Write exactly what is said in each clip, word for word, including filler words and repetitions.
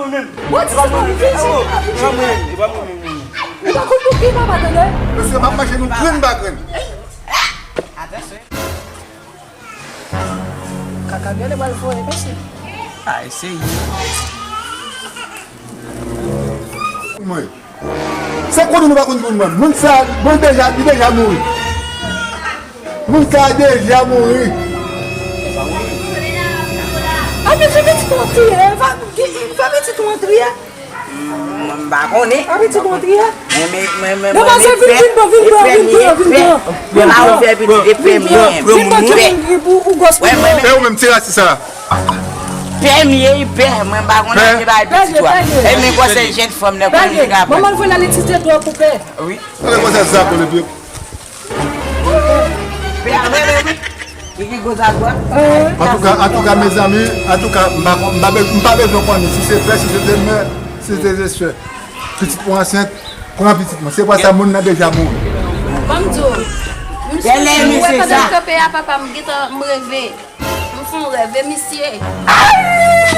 Mwen menm. Bon, ti sèman, vin chita, vin chita. Ou pa konn pou ki papa, tande? Mesye, m ap manje nou grenn pa grenn. Atansyon. Kaka byè li pral voye, mesye. Ay, se yo. Mwen. Se konnen nou pa konn moun mwen. Moun sa, bon, deja, li deja mouri. Moun sa deja mouri. A, men fè pitit ou an kriye, fè, fè pitit ou an kriye. M pa konnen. A, pitit ou an kriye. Men, men, men, men, men, demwazèl, vin, vin pran, vin pran, vin pran, vin pran. Mwen pa fè pitit, e fè mwen. Vin pran, vin pran, ou, ou gòs pou mwen. E ou menm, ti rasis sa. Pè m ye, pè, mwen pa konn ap bay pitit ou a. E men konsèy jèn fanm nan, konnen li ka pran. Manman l voye l al etidye dwa pou pè. Wi. Konnen konsèy sa, konnen pye. Pè a, wi, wi, wi. Ki, ki gwo sa dwa? Antouka, antouka, mezanmi, antouka, m pa kon-, m pa be-, m pa bezwen konnen si se pè, si se te mè, si se te sè. Pitit mwen ansent, pran pitit mwen. Se pa sa, moun nan deja mouri. Ban m di w, m sou, m wè pandan m kanpe a, papa, m gentan, m reve. M fè yon rèv, e misye.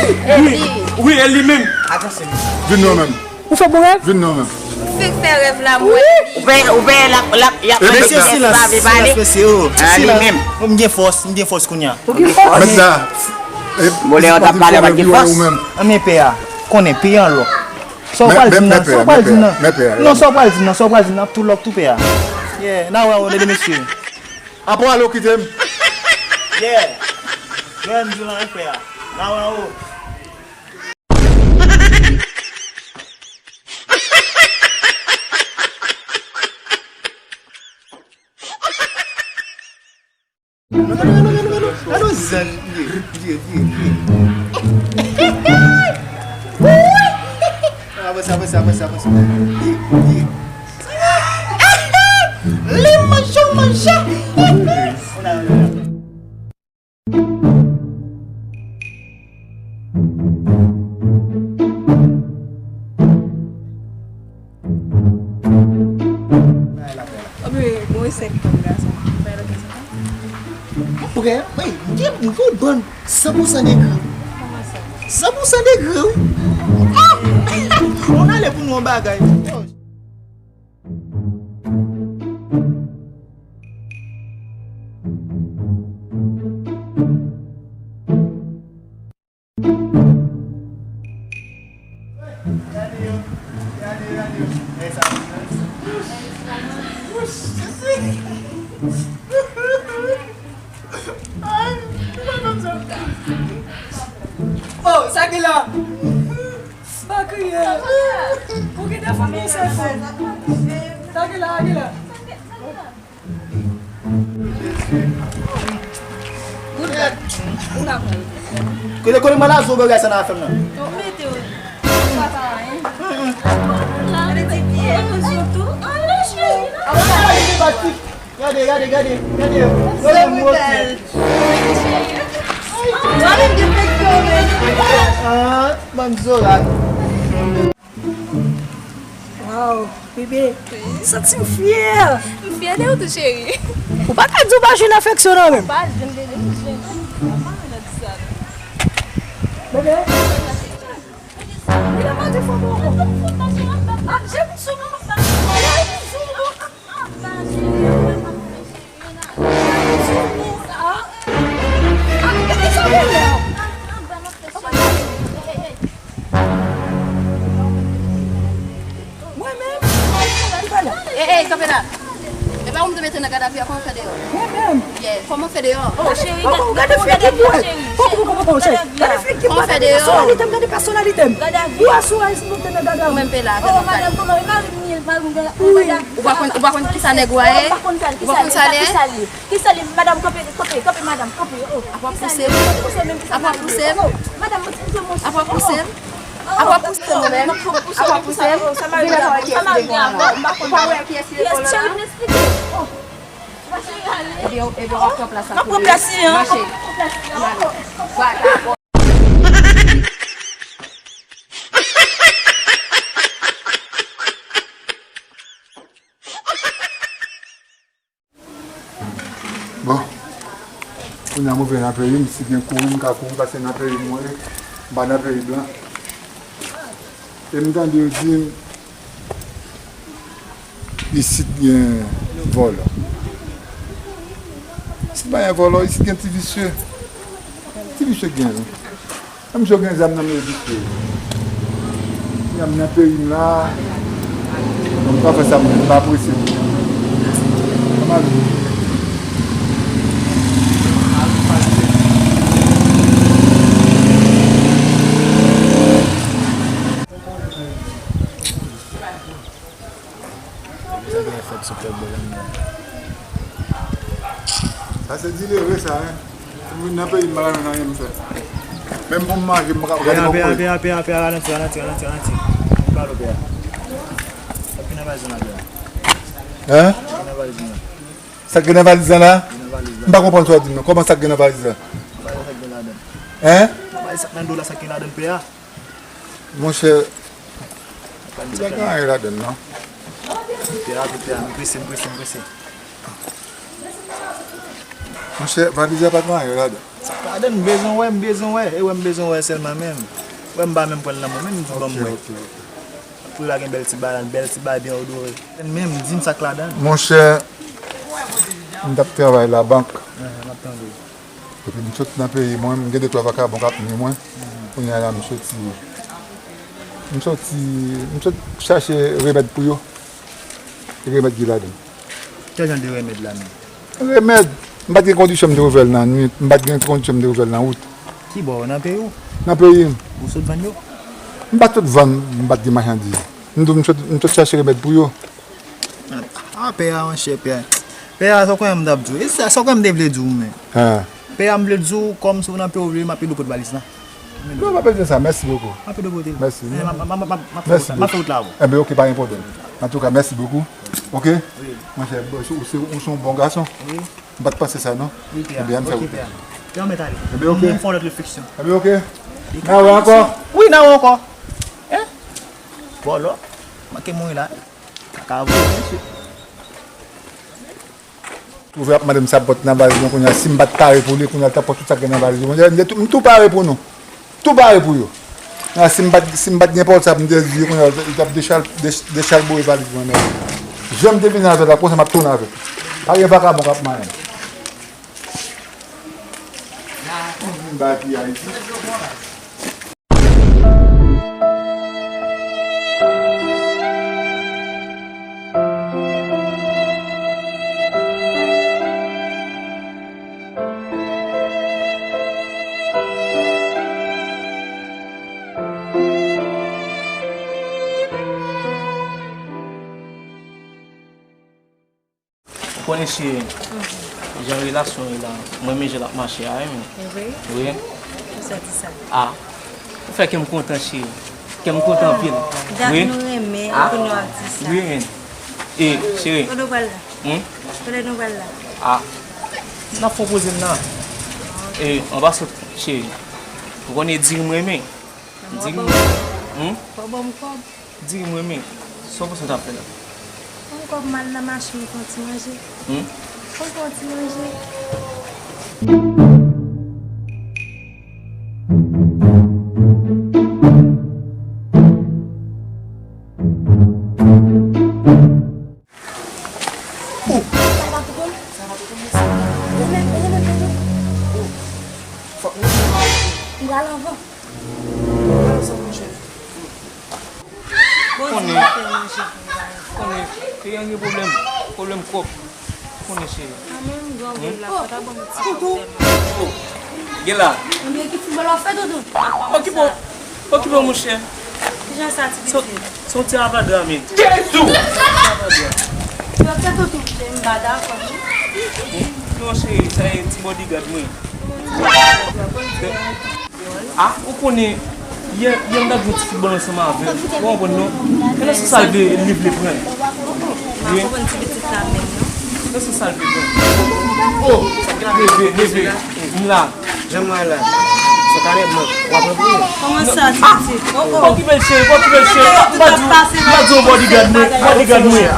E li. Wi, e li menm. Atansyon. Vin non menm. Ou fè bon rèv? Vin non menm. M fèk fè rèv la, m wè li. Ou pè, ou pè, l ap, l ap, y ap fè mesye, silans, silans, mesye, oh. A, li menm. M gen fòs, m gen fòs kounye a. Ou gen fòs? Mèt la. Bon, lè yo t ap pale, pa t gen fòs. Anmye pè a, konnen, peye an lòk. Sa w pral di m nan, sa w pral di m nan. Non, sa w pral di m nan, sa w pral di m nan, ap tou lòk tou pè a. Yeah, n a wè w, lè de mesye. Apre ale w kite m. Yeah. Jwenn di lan frè a. N a wè w. Gade yon zèl. Vye, vye, vye, vye. Avanse, avanse, avanse, avanse. Vye, vye. Li manje, manje. Oubyen bon resèt kòm gason. Fè lòt resèt la. Mwen prè, wi, m gen, m gen yon bann san pou san degre. San pou san degre, wi. Ah! On ale pou nou yon bagay. Oh, sa ki la? Pa kriye. Ou gen defo nan sèvo. Sa ki la, sa ki la? Good God. Ou ka pran. Kote, kote mwen la, zo bagay sa nan afè m nan. Ou mete w. Ou pa ta anyen. Gade ti pye. Ou tou. Anlè cheri. Gade, gade, gade, gade. Gade, mwen. Gade, defektè, men. Ah, bann zorat. Waw, bebe, m santi m fyè. M fyè de ou tou, cheri. Ou pa ka di w pa jwenn afeksyon nan men m. Pa jwenn, bebe, m jwenn. Bebe. Bebe, pa di fò bon. Ah, je m sou mwen. Mwen menm? Ki bagay? Ey, ey, kanpe la. E pa ou m te mete nan gadavi a, kòman fè deyò? Mwen menm? Yeah, kòman fè deyò? Oh, cheri, gade figi m, cheri. Kòman fè deyò? Gade figi m, gade pèsonalite m, gade pèsonalite m. Ou asou a, si nou te nan gadavi. Ou menm pe la, oh, madanm, kòman, e mari m ye, mari m, gade. Ou pa konn, ou pa konn kisa nèg ou a ye? Ou pa konn sa, kisa l ye, kisa l ye? Kisa l ye, madanm, kanpe, kanpe, kanpe, madanm, kanpe, oh. Apa pouse m? Apa pouse m? Apa pouse m? Apa pouse m ou menm? Apa pouse m? Vin ansanm avèk kiyès ki devan an la? Ou pa wè kiyès ki devan an la? Ebyen, ebyen, w ap pran plas la pou li. Mache. Bon, kounye a m ouvè nan peyi m, si gen kouri, m ka kouri, paske nan peyi m mwen ye, m pa nan peyi blan. E m tande yo di m, isit gen vòlò. Isit pa gen vòlò, isit gen ti visye. Ti visye k gen, wi. Menm si yo gen zam nan men yo visye. Kounya m nan peyi m la, m pa fè sa m vle, m pa prese. Sa m ale. Sa gen efè sou kè bò la menm. Sa se dilere sa, en. Si m vin nan peyi m, m pa ka jwenn anyen m fè. Menm pou m manje, m pa ka gade bò kote. Pè a, pè a, pè a, pè a, ralanti, ralanti, ralanti, ralanti. M pale w, pè a. Sa k gen nan valiz la, pè a? Hein? Sa k gen nan valiz la? Sa k gen nan valiz la la? Gen nan valiz la. M pa konprann sa w di m nan. Kòman sa k gen nan valiz la? M pa wè sa k gen ladan. Hein? M pa wè sa k nan do la, sa k gen ladan, pè a. Monchè, li pa gen anyen ladann non. Pè a, pè a, m prese, m prese, m prese. Monchè, valiz la pa gen anyen ladann. Sa k ladann, m bezwen wè, m bezwen wè. E wè m bezwen wè sèlman menm. Wè m pa menm pran l nan men w, menm di ban m wè. Ok, ok. Pou la gen bèl ti bagay, bèl ti bagay byen odore. Menm, di m sa k ladann. Monchè, m t ap travay labank. Ahn, m ap tande w. Epi m sot nan peyi mwen, m gen de twa vakabon k ap nwi mwen. Kounye a la, m soti, m soti, m sot chache remèd pou yo. Remèd ki ladan l. Ki jan de remèd la menm? Remèd! M pa t gen kondisyon m te ouvè l nan nwit, m pa t gen kondisyon m te ouvè l nan wout. Ki bò? Nan peyi w? Nan peyi m. Ou sot vann yo? M pa t sot vann, m pa t gen machandiz. M di w, m sot, m sot chache remèd pou yo. Ah, pè a, monchè, pè a. Pè a, sa w kwè m t ap di w? E sa, sa w kwè m te vle di w, men? Ah. Pè a, m vle di w, kòm si w nan peyi w vle, m ap ede w pote valiz la. Non, pa bezwen sa, mèsi bokou. M ap ede w pote l. Mèsi. Eh, m ap, m ap, m ap, m ap, m ap fè wout la avè w. Enben, ok, pa gen pwoblèm. Antouka, mèsi bokou. Ok? Wi. Monchè, ou se, ou se yon bon gason. Wi. M pa t panse sa, non. Wi, pè a. Ebyen, ann fè wout la. Pè a, m mèt ale. Ebyen, ok. M fè yon lòt refleksyon. Ebyen, ok. N a wè ankò. Wi, n a wè ankò. Hein? Vòlò. Manke mouri la. Kaka vòlò, mesye. Twouve ap mande m sa pòt nan valiz mwen kounye a. Si m pa t pare pou li, kounye a l t ap pran tout sa k gen nan valiz yo. Mwen, m tou, m tou pare pou nou. Tou pare pou yo. Nan, si m pa t, si m pa t gen pòt sa pou m te di, kounye a, li t ap dechal-, dech-, dechalbore valiz mwen, men jan m te vini avè l la, konsa m ap tounen avè l. Pa gen vakabon k ap manyen m. M vin bay pi Ayiti. Ou konnen cheri, jan relasyon ye la, mwen renmen jan l ap mache a, wi, men. Wi. Wi. Pou sa di sa. Ah. Ou fè kè m kontan, cheri. Kè m kontan anpil. Dat nou renmen, epi nou ap di sa. Wi, men. E, cheri. Kote w pral la? Hmm? Kote nou pral la? Ah. N ap fè yon poze m nan. E, anba sot, cheri. Ou konnen diri m renmen. Diri m. Hmm? Fò ban m kòb. Di m, renmen, sa w panse w t ap fè la? Ban m kòb m al nan mache m fè yon ti manje. Hmm? Ban m fè yon ti manje. Sa va, tonton? Sa va, tonton, mèsi. Renmen, renmen, renmen. Fòk nou fè mal. M pral anvan. Pral ansanm, monchè. Konnen, konnen, peyi an gen pwoblèm, pwoblèm kòb. Konnen, cheri. A menm granmoun la, pa ta ban m ti kòb sèlman. Oh, gen la. Ebyen, ki foutbòl w ap fè, tonton? Okipe w, okipe w, monchè. Kijan sa, ti pitit? Se yon ti avadra, men. Jezi! Yo, fè tonton, m pa dakò, non. Non, cheri, sa e ti bodyguard mwen. Ah, ou konnen, yè, yè m t ap jwe ti foutbòl ansanm avè l. Ou konprann, non? E nan sans sa l vle, li vle pran l. Wi. Nan sans sa l vle pran l. Oh, neve, neve, m la. Jan m wè la, se kanèt mwen. W ap pran pou mwen. Kòman sa, ti pitit? Oh, oh. Fò okipe l, cheri, fò okipe l, cheri. M pa di w, m pa di w bodyguard mwen, bodyguard mwen.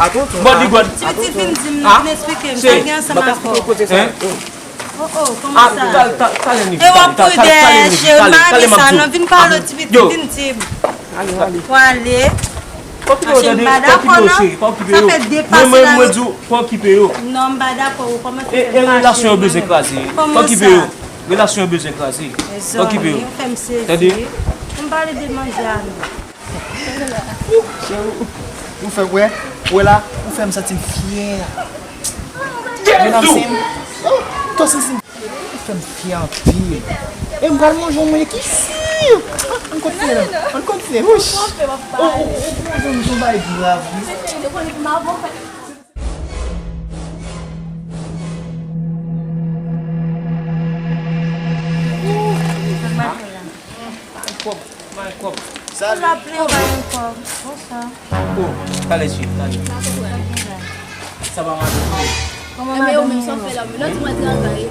Bodyguard. Ti pitit vin di m, vin eksplike m, sa gen ansanm avè w. Hein? Oh, oh, kòman sa? E w ap kouri dèyè cheri, m pa renmen sa, non, vin pale w ti pitit, vin di m. Ale, ale. Pou ale. Pa okipe yo, tande. Pa okipe yo, cheri. Pa okipe yo. Mwen, mwen, mwen di w, pa okipe yo. Non, m pa dakò. Ou kòmanse fè m fache. E, e relasyon yo bezwen kraze. Pa okipe yo. Relasyon yo bezwen kraze. Pa okipe yo. Tande? Ou fè m sezi. M pale de manzè a, non. Cheri, ou, ou fè m wè, wè la, ou fè m santi m fyè. Mesdames, c'est, oh, toi aussi, c'est, ou fè m fyè anpil. E m pral manje yon manje ki si. Ah, ann kontinye la, ann kontinye. Wouch. Oh, oh, oh, oh, oh, oh, bagay grav, wi. Kòb, bay kòb. Salut. Ou la plen, ou pa gen kòb. Bonswa. Oh, talè, cheri, talè. Sa va, madanm? Kòman madanm ou?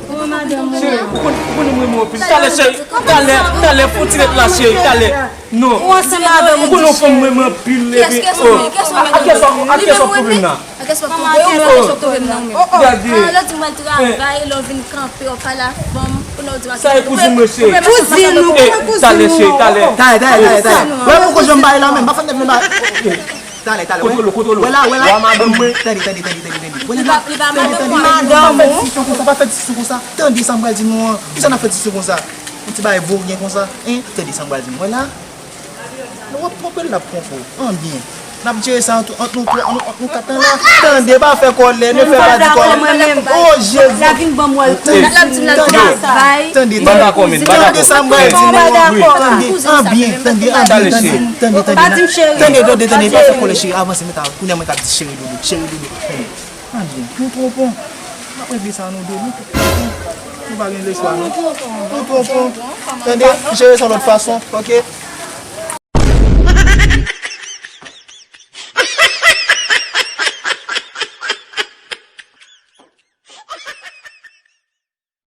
Kòman madanm ou? Cheri, ou konn, ou konn mwen, mwen anpil. Talè, cheri, talè, talè, fon ti ret la, cheri, talè. Non. Ou ansanm avè m. Ou konn yon fanm mwen, mwen anpil, epi, oh. A, a kiyès w ap, a kiyès w ap pwoblèm la? Gade. Ah, lè w di m al travay, lè w vin kanpe, w ap pale a fanm, kounye a w di m a. Sa e kouzin mwen, cheri. Kouzin ou, kouzin ou. Talè, cheri, talè. Talè, talè, talè, talè. Wè, poko janm bay la menm, pa fè nèg nou bay. Talè, talè, wè. Kontwole, kontwole. Wè la, wè la. Wè madanm mwen. Tande, tande, tande, tande, tande. Wè la. Li pa, li pa madanm mwen. Madanm ou. Pa fè diskisyon konsa, pa fè diskisyon konsa. Tande sa m pral di nou an. Poukisa n ap fè diskisyon konsa? Yon ti bagay voryen konsa. Hein? Tande sa m pral di nou. Wè la. Lè w ap twonpe l, l ap twonpe w. An byen. N ap jere sa ant, ant nou twa, ant nou, ant nou kat lan la. Tande, pa fè kòlè, ne fè pa di kòlè. Oh, Jezi. Tande, tande, tande, tande. Tande sa m pral di nou an. Tande, an byen, tande, an byen, tande, tande, tande, tande, tande, pa fè kòlè, cheri. Avanse, meta, kounye a mwen k ap di cheri doudou, cheri doudou. Tande. An byen, nou twonpe w. N ap regle sa nou de, nou twonpe w. Nou pa gen lespwa, non. Nou twonpe w. Tande, jere sa lòt fason, oke?